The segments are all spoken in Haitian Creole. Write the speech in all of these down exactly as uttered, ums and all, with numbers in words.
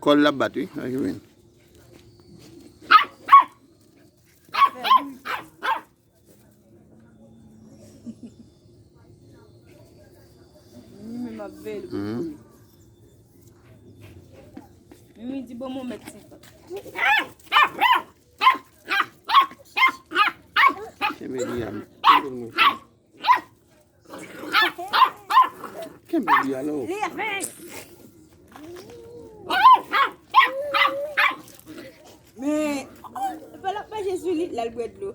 Kò l l ap bat, wi. Gade ki vin. Mimi menm ap veye l pou kouri. Mimi di bon mwen mèt ti. Kenbe li a, kenbe l mwen. Kenbe li a la. Men, epa l ap mache sou li, l al bwè dlo.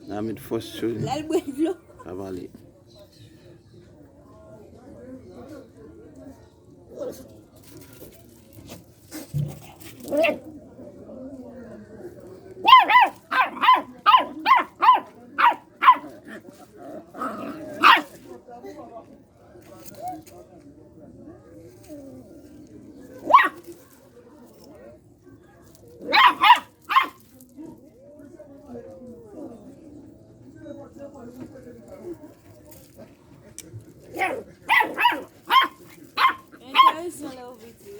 L a met fòs sou li. L al bwè dlo. Sa va ale. Enteresan lè w viti.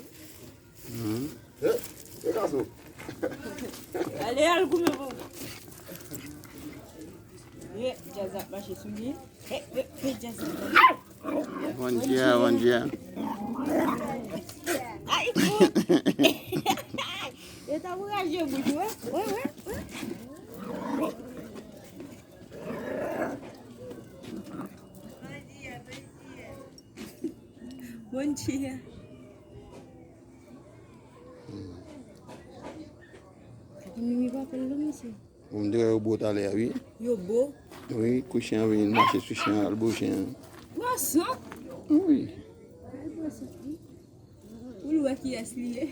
Mhm. Eh, eh, gason. Ale, al goumen pou. Ye, djaz ap mache sou li. Eh, eh, eh, djaz ap mache. Bondye, bondye. Ay, fou. Yo t ap raje bout, wè, wè, wè, wè. Bondye. Gade mimi pa pèl non, mesye. Bon, m te wè yo bo talè a, wi. Yo bo? Wi, kou chen an vini, l mache sou chen an, al bo chen an. Pran san? Wi. Al pran san, wi. Pou l wè kiyès li ye.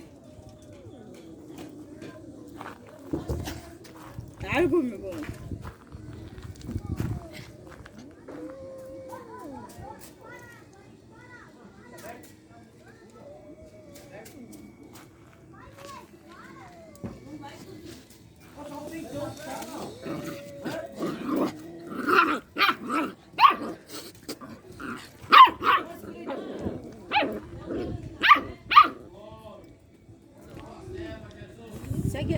Al goumen pou mwen.